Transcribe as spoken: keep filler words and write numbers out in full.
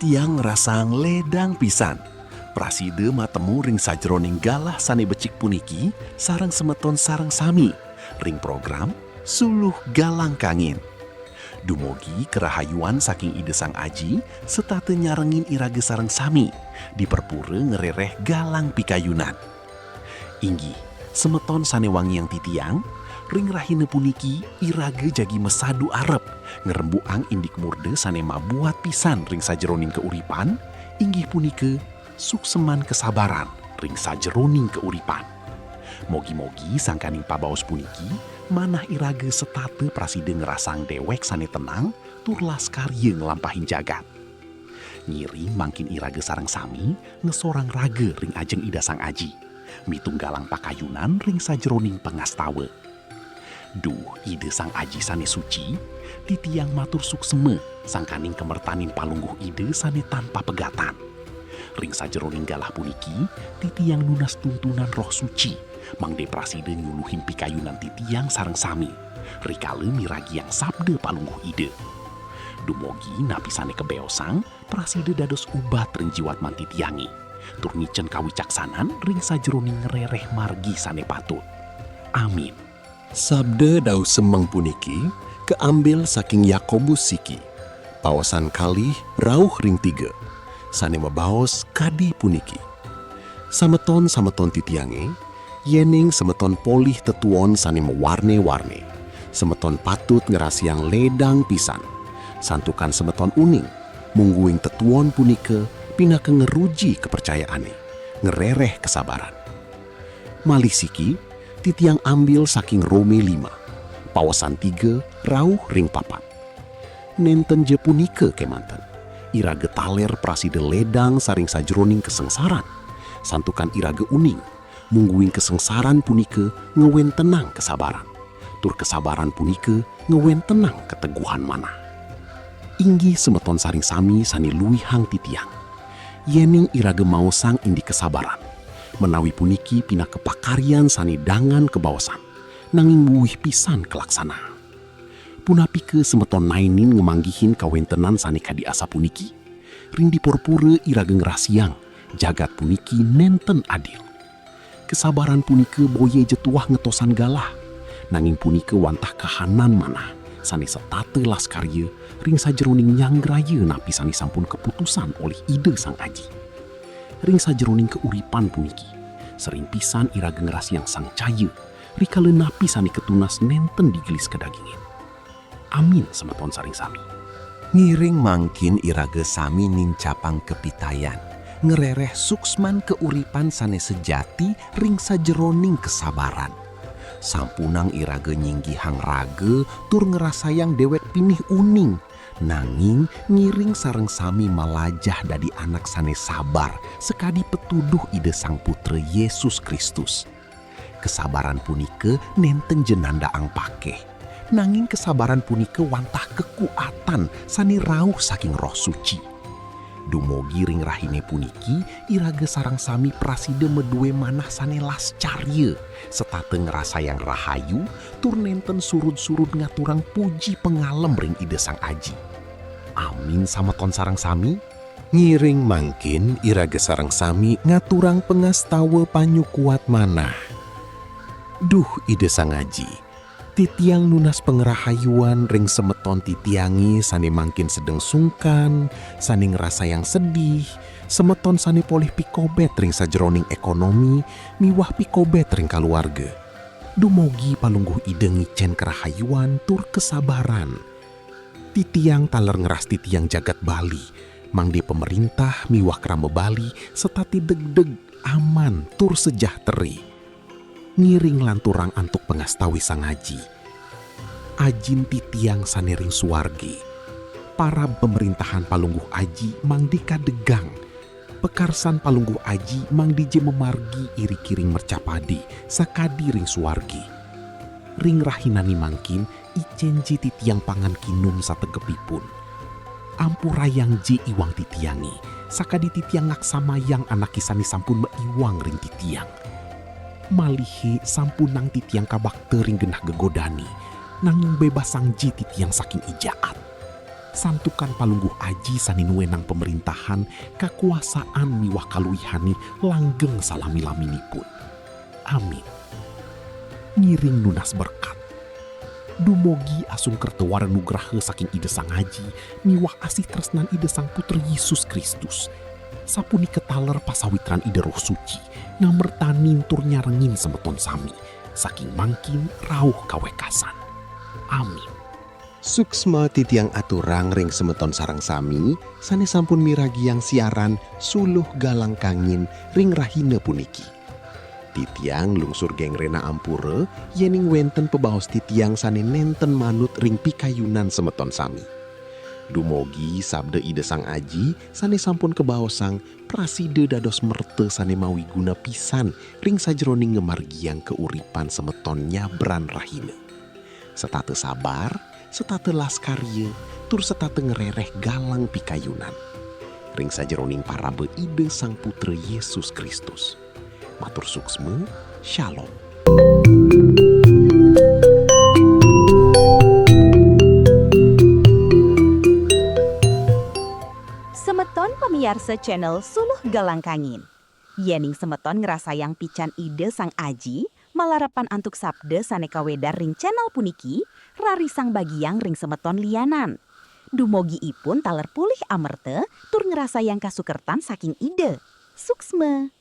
Tiang ngrasang ledang pisan prasida matemu ring sajeroning galah sane becik puniki sareng semeton sareng sami ring program Suluh Galang Kangin. Dumugi karahayuan saking Ida Sang Aji setata nyarengin iraga sareng sami di perpura ngrereh galang pikayunan. Inggih, semeton sane wangiang titiang, ring rahina puniki iraga jagi masadu arep ngrembuang indik murda sane mabuat pisan ring sajeroning kauripan, inggih punika suksman kasabaran ring sajeroning kauripan. Mogi-mogi sangkaning pabaos puniki manah iraga setata prasida ngrasang dewek sane tenang tur laskarya nglampahin jagat. Ngiring mangkin iraga sareng sami ngesorang raga ring ajeng Ida Sang Aji, mitunggalang pakayunan ring sajeroning pangastawa. Duh Ida Sang Aji sane suci, titiang matur suksma sangkaning kamertanin Palungguh Ida sane tan papegatan. Ring sajeroning galah puniki, titiang nunas tuntunan Roh Suci, mangda prasida nyuluhin pikayunan titiang sareng sami, rikala miragiang sabda Palungguh Ida. Dumugi napi sane kabeosang prasida dados ubat ring jiwatman titiange, tur ngicen kawicaksanan ring sajeroning ngrereh margi sane patut. Amin. Sabda dawuh semeng puniki kaambil saking Yakobus siki, paosan kalih rauh ring tiga, sane mabaos kadi puniki: Sameton-sameton titiange, yening semeton polih tetuon sane mawarne-warne, semeton patut ngrasayang ledang pisan, santukan semeton uning, mungguing tetuon punika pinaka ngeruji kapercayaane, ngrereh kasabaran. Malih siki, titiang ambil saking Rome lima, paosan tiga rauh ring papat. Nenten ja punika kemanten, iraga taler prasida ledang saring sajeroning kasangsaran, santukan iraga uning, mungguing kasangsaran punika ngwentenang kasabaran, tur kasabaran punika ngwentenang kateguhan manah. Inggih semeton sareng sami sane luihang titiang, yening iraga maosang indik kasabaran, menawi puniki pinaka pakaryan sane dangan kabaosan, nanging buih pisan kalaksanaan. Punapike semeton naenin ngamanggihin kawentenan sane kadi asapuniki? Ring di purpura iraga ngrasayang, jagat puniki nenten adil. Kasabaran punika boya ja tuah ngetosan galah, nanging punika wantah kahanan manah sane setata laskarya ring sajeroning nyanggraya napi sane sampun kaputusan olih Ida Sang Aji. Ring sajeroning kauripan puniki, sering pisan iraga ngrasayang sangcaya, rikala napi sane katunas nenten digelis kadagingin. Amin, semeton sareng sami. Ngiring mangkin iraga sami nincapang kapitayan, ngrereh suksman kauripan sane sejati ring sajeroning kasabaran. Sampunang iraga nyinggihang raga tur ngrasayang dewek pinih uning, nanging ngiring sareng sami malajah dadi anak sane sabar, sakadi pituduh Ida Sang Putra Yesus Kristus. Kasabaran punika nenten ja nandaang pakeh, nanging kasabaran punika wantah kakuatan sane rauh saking Roh Suci. Dumugi ring rahine puniki, iraga sareng sami prasida madue manah sane lascarya, setata ngrasayang rahayu, tur nenten surud-surud ngaturang puji pangalem ring Ida Sang Aji. Amin, sameton sareng sami. Ngiring mangkin iraga sareng sami ngaturang pangastawa panyukuat manah. Duh Ida Sang Aji, titiang nunas pangrahayuan ring semeton titiange sane mangkin sedeng sungkan, sane ngrasayang sedih, semeton sane polih pikobet ring sajeroning ekonomi miwah pikobet ring kaluarga. Dumugi Palungguh Ida ngicen karahayuan tur kasabaran. Titiang taler ngrastitiang jagat Bali, mangda pamerintah miwah krama Bali setata degdeg, aman, tur sejahtere. Ngiring lanturang antuk pangastawa Sang Aji. Ajin titiang sane ring suarge, parab pamerintahang Palungguh Aji mangda kadegang, pakarsan Palungguh Aji mangda ja mamargi iriki ring mercapade, sakadi ring suarge. Ring rahinane mangkin icen ja titiang pangan kinum sategepipun. Ampurayang ja iwang titiange, sakadi titiang ngaksamayang anake sane sampun maiwang ring titiang. Malihe sampunang titiang kabakta ring genah gegodane, nanging bebasang ja titiang saking i jaat. Santukan Palungguh Aji sane nuenang pemerintahan, kakuasaan miwah kaluihane langgeng salami-laminipun. Amin. Ngiring nunas berkat. Dumogi asung kerta wara nugraha saking Ida Sang Aji miwah asih tresnan Ida Sang Putra Yesus Kristus. Sapunika taler pasawitran Ida Roh Suci, ngamertanin tur nyarengin semeton sami, saking mangkin rauh kawekasan. Amin. Suksma titiang aturang ring semeton sareng sami, sane sampun miragiang siaran Suluh Galang Kangin ring rahina puniki. Titiang lungsur gengrena ampura, yening wenten pabaos titiang sane nenten manut ring pikayunan semeton sami. Dumogi sabda Ida Sang Aji sane sampun kabaosang prasida dados merta sane mawiguna pisan ring sajeroning ngamargiang kauripan semeton nyabran rahina. Setata sabar, setata laskarya, tur setata ngrereh galang pikayunan. Ring sajeroning paraba Ida Sang Putra Yesus Kristus. Matur suksma, Shalom. Semeton pamiarsa channel Suluh Galang Kangin. Yening semeton ngrasayang pican Ida Sang Aji, malarapan antuk sabda sane kawedar ring channel puniki, rarisang bagiang ring semeton lianan. Dumogi ipun taler polih amerta tur ngrasayang kasukertan saking Ida. Suksma.